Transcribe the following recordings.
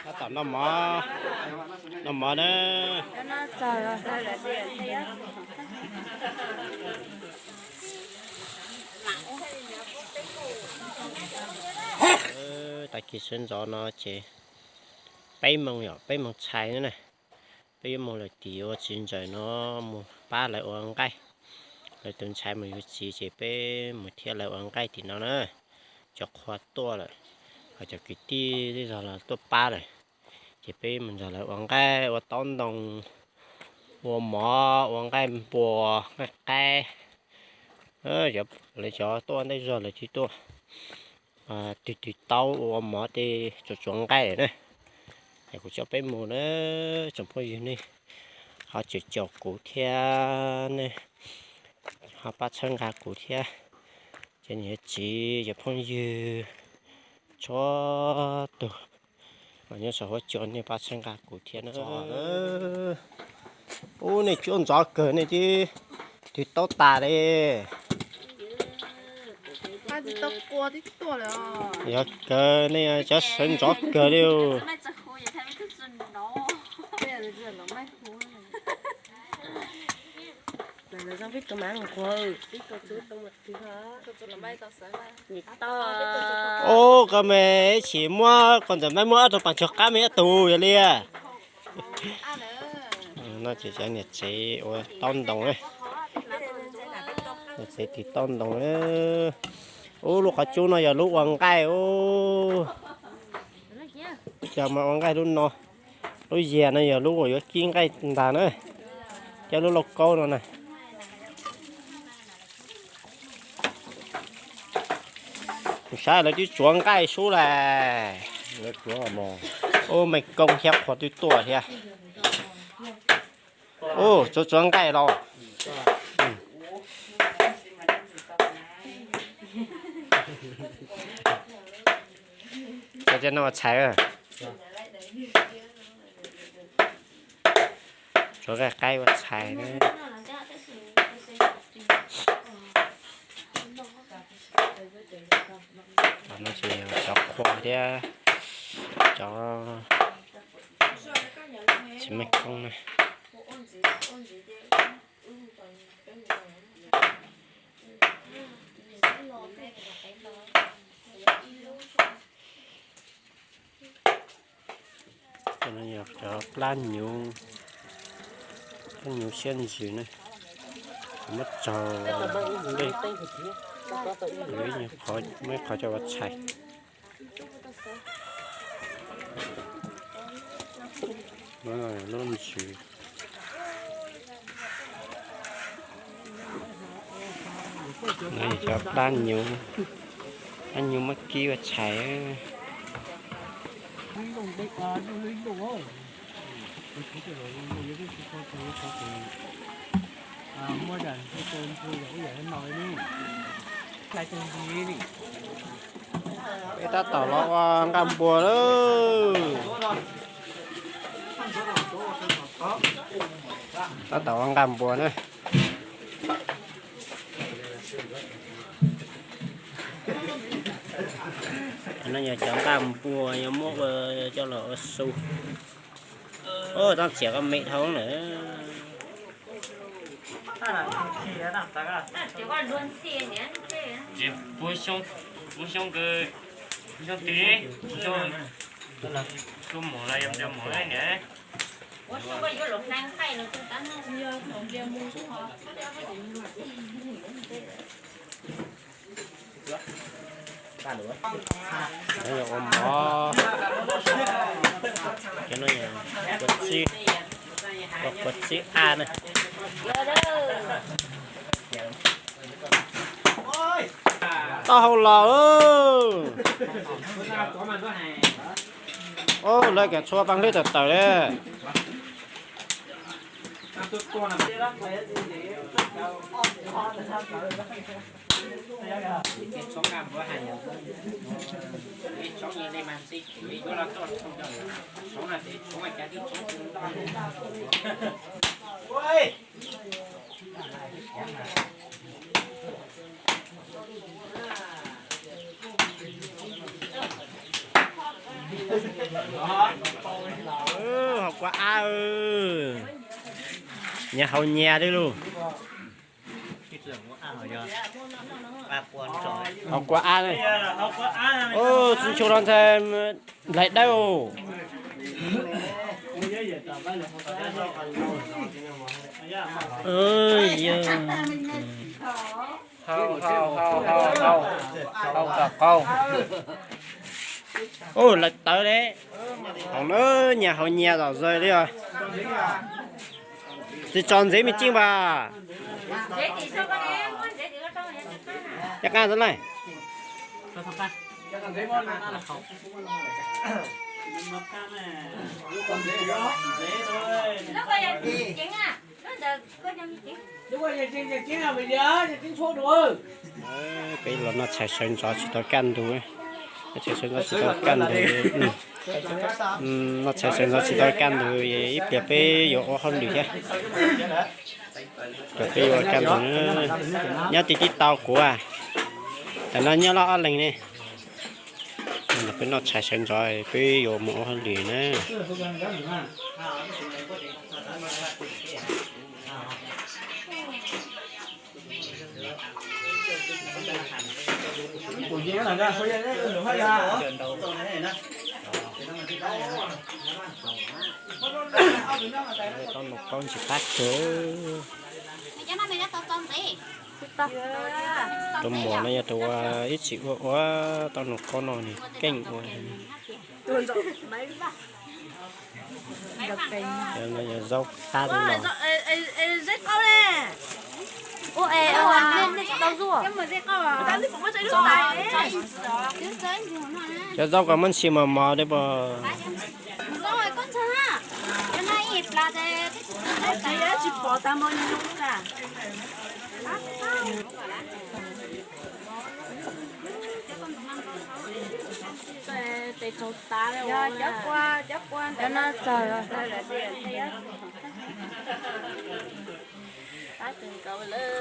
Tab tom noj mov, noj mov na. Tag kis sawv ntxov no ces peb moos yom, peb moos txhais na. Peb yuav mus lawm tim ua txiv ntxawm no, mus pab lawv ua nqaij. Lawv tus ntxhais mus yuav txiv ces peb mus thiab lawv ua nqaij tim no na. Cov qhua tuaj lawm, ho cov kwv tij zej zog los tuaj pab lawm. Ces peb mus nrog lawv ua nqaij, ua taub ntoo, ua mov, ua nqaij npua, nqaij qaib. Lawv cov tuaj ntej zog lawv twb tuaj twg twg taub ua mov tej, tsuav tsuav nqaij lawm na. Es kuv coj peb mus na, tsoom phooj ywg, nej ho caum caum kuv thiab, nej ho pab txhawb nqa kuv thiab. Cov niam txiv, cov phooj ywg txhua tus uas nyob saum huab cua, nej pab txhawb nqa kuv thiab na. Ub, nej cuab ntxov kawg, nej twb twg taub tas li. Yog kawg, nej cov sawv ntxov kawg li. Ub, koj me ib chim muab koj ntxawm Maiv muab ob tug pas ntsuag qab me ob tug yog li. No ces cov niam tsev ua taub ntoo, niam tsev tiv taub ntoo. Ub, lub qhov cub no yog lub ua nqaij ub. Cov mas ua nqaij lub no, lub yias no yog lub uas yuav kib nqaij ntag na, cov lub lauj kaub no na. Kuv saib lawv twb tsuav nqaij sub lawm. Ub, Meej Koob thiab qhua twb tuaj thiab. Ub, tsuav tsuav nqaij los. Cov no ua tshais. Tsuav nqaij qaib ua tshais na. Cov qhua thiab cov txiv Meej Koob na. Cov no yog cov plab nyuv, plab nyuv siab ntsws na. Muab tsaug, muab ib qho coj ua tshais. Lub ntsws. No yog cov plab nyuv, plab nyuv muab kib ua tshais. Peb tab tom los ua nqaij npua lawm. Tab tom ua nqaij npua na. No yog cov nqaij npua yog muab ua coj los ua su. Tab txiav koj me dhau lawm. Puv xyoo, puv xyoo twg, xyoo mus los yog mus niam. Ua mov, cov no yog kua txib, kua txib a na. Taub hau los. Lawv kev txhua paj hlwb tawm tawm li. Haus kua av, nyias haus nyias li lauj. Haus kua av, tsis nchu los ntxhais nplaig dawb. Haus, haus, haus, haus, haus kom qaug. Ub, lawv tawv li. Haus na, nyias haus nyias zom zaws li os. Tsis tso ntsev me ceej pas. Cov qab txog lawm. Peb los noj tshais sawv ntxov tsis tau kaj ntug, noj tshais sawv ntxov tsis tau kaj ntug, noj tshais sawv ntxov tsis tau kaj ntug, ib pliag peb yuav ua hauj lwm thiab. Peb yuav ua kaj ntug, nyob tib tib tau kuv, tam no nyob loj ob leeg ne. Peb noj tshais sawv ntxov peb yuav mus ua hauj lwm na. Taub nus qaub ntsis qab kawg. Rau muam no yog rau ua ib txhis ua ua taub nus qaub no nws keej ua. Yog zaub qab no. Cov zaub koj muab ntxhi mos mos li puas?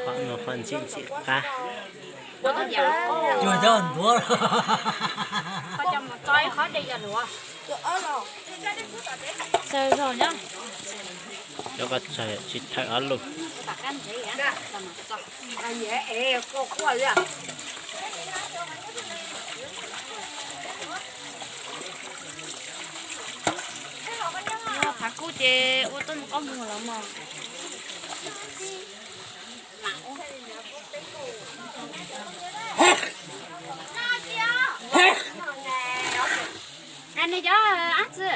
Qhov no qhov ntxim ntxim qab. Cuag cov ntuav. Cov koj txawm tsis thawm ob lus. Qhav kub ces ua tuaj mus qoj mus los mas. Qas ne cov ab tsi,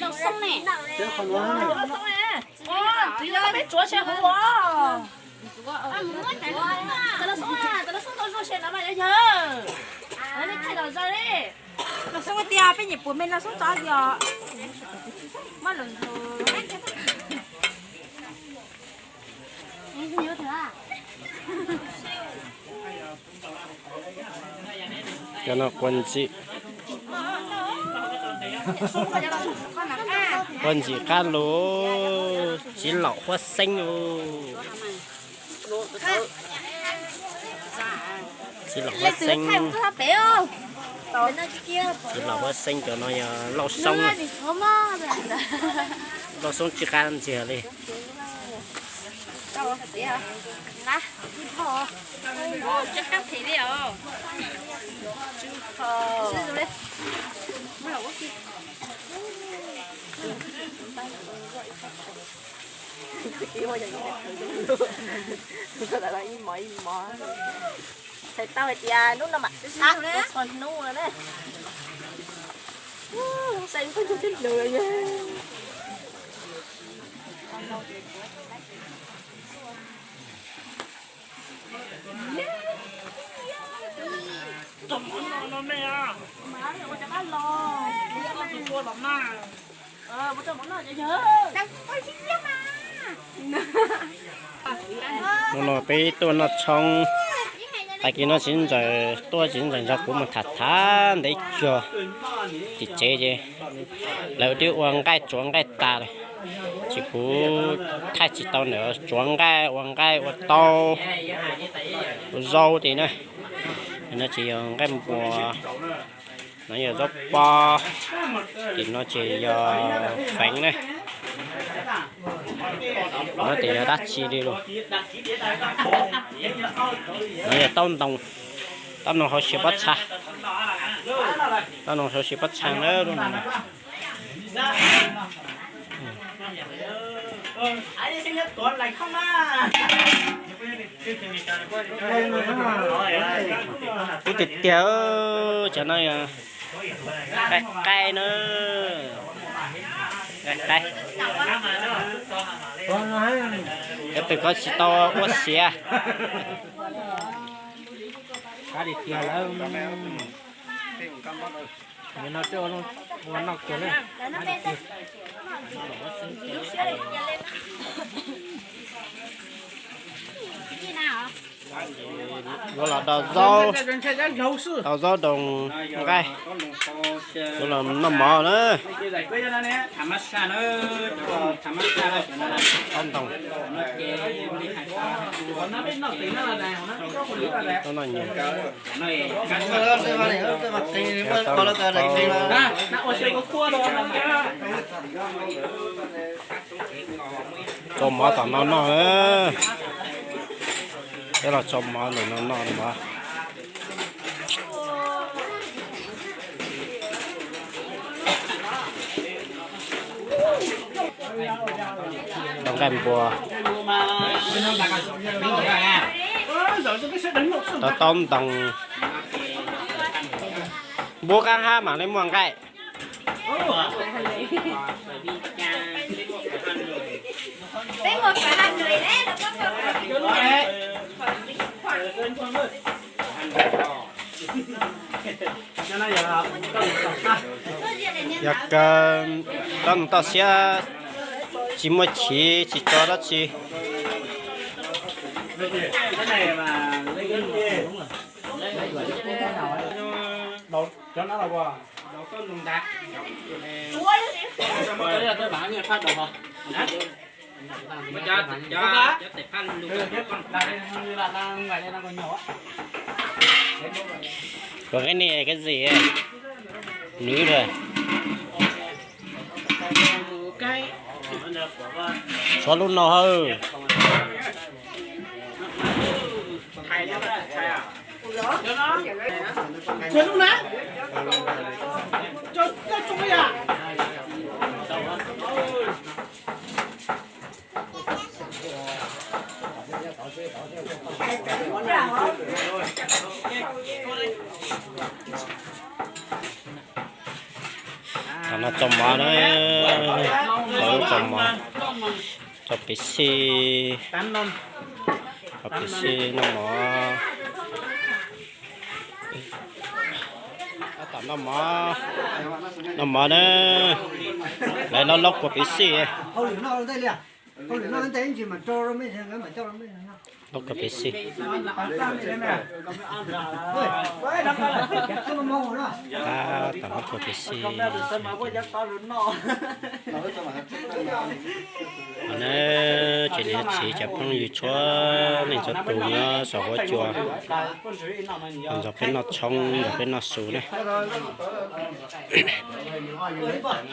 los xoo ne. Txiv yog peb tsuav se huv os. Cov los xoo, cov los xoo tau zuag se no mas yog yawg. Nej thaij los zog li. Los xoo tias peb nyiam puas me los xoo tso yog. Mab los. Cov no quas ntxim, quas ntxim qab lus, txiv laum huab xeeb. Txiv laum huab xeeb, txiv laum huab xeeb cov no yog lauj xoob, lauj xoob tsis qab ntxiag li. Txhais tau hais tias hnub no mam sab txhua hnub no na. Xeeb pheej tug tib lus. Hnub no peb tuaj noj tshoob, tag kis no txiv ntxawm tuaj, txiv ntxawm nrog kuv mus tham tham ntev cuag tim tsev ces lawv twb ua nqaij tsuav nqaij tas lawm, ces kuv thaij tsis tau ntawm tsuav nqaij ua nqaij ua taub ua zaub ces na. No ces yog nqaij npuas, No yog zaub pob, tim no ces yog feev ne. No ces yog dab tsi li los? No yog taub ntoo, taub ntoo hauv siav pob txha, taub ntoo hauv siav pob txha na lub no. Ub, tiag tiag, cov no yog qai qai na, qai qai. Cov twg koj tsis tau ua siav. Yuav los daus zaub, daus zaub daus nqaij, yuav los noj mov na. Taub ntoo. Tso mov tom no noj na. Peb los tso mov ntawm no noj mov. Tau nqaij npua, tau taub ntoo. Npua qab hab mam li muaj nqaij. Yog kawg, tau nws toj siab, tsis muaj chiv tsis tso dab tsi. Còn cái này là cái gì ấy? Nws rồi. Xóa lub no hawm. Thaum no tso mov na, tso mov, tso piv xij, tso piv xij noj mov. Tab tom noj mov, noj mov na, lawv lov lov kua piv xij. Lov kua piv xij. Tab tom lov kua piv xij. Qhov no ces niam txiv cov phooj ywg txhua leej txhua tus nyob saum huab cua los nrog peb noj tshoob, nrog peb noj su ne.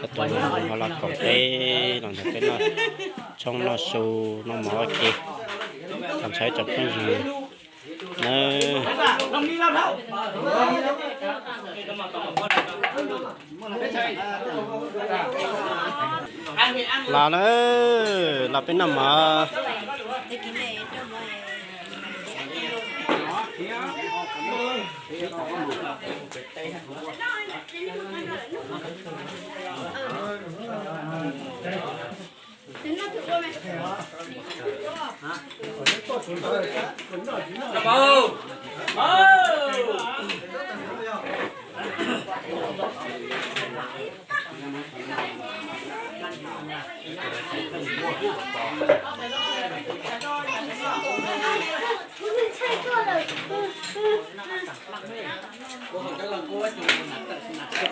Txhua tus ho los koom peb los nrog peb noj tshoob noj su, noj mov ua ke. Tag nrho cov phooj ywg na. Los na, los peb noj mov.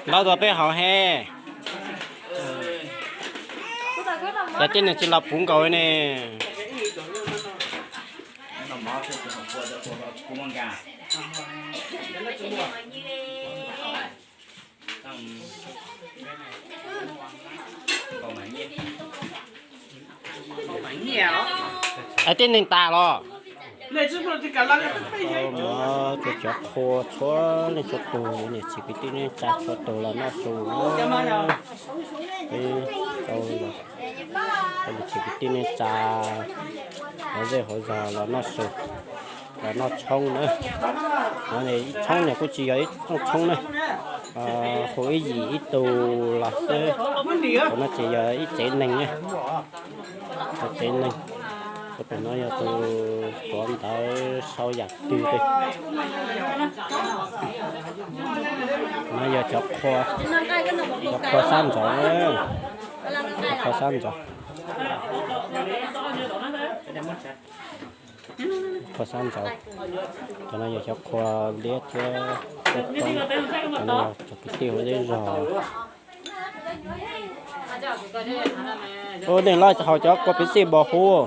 Los tuaj peb haus he. Cov tib neeg tsis los puv nkaus ne. Hais tej neeg tas los. Muab cov qhua txhua leej txhua tus, niam txiv kwv tij neej tsa txhua tus los noj su. Peb tau, niam txiv kwv tij neej tsa hauv zej hauv zog los noj su, los noj tshoob na. Ib tshoob no kuj tsis yog ib rooj tshoob na, hu ib yim ib tug los xwb. Qhov no ces yog ib tsev neeg na, ib tsev neeg. Tus pem no yog tus tuav ntawv sau yam twg. No yog cov qhua, cov qhua sab ntsov, cov qhua sab ntsov, qhua sab ntsov. Cov no yog cov qhua liab thiab qhua toob. Cov no yog cov kwv tij huv zej zog. Ua neeg loj haus cov qhua piv xij npog huv.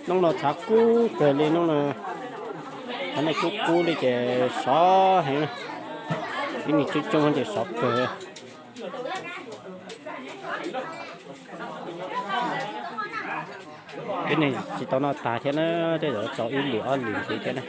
Hnub no tshav kub kawg li, hnub no tshav ntuj kub kub li ces sov heev. Ib nws coob coob ces sov kawg. Peb neeg tsis tau noj tag thiab na, tej zaum tso ib lwm ob lwm ntxiv thiab na.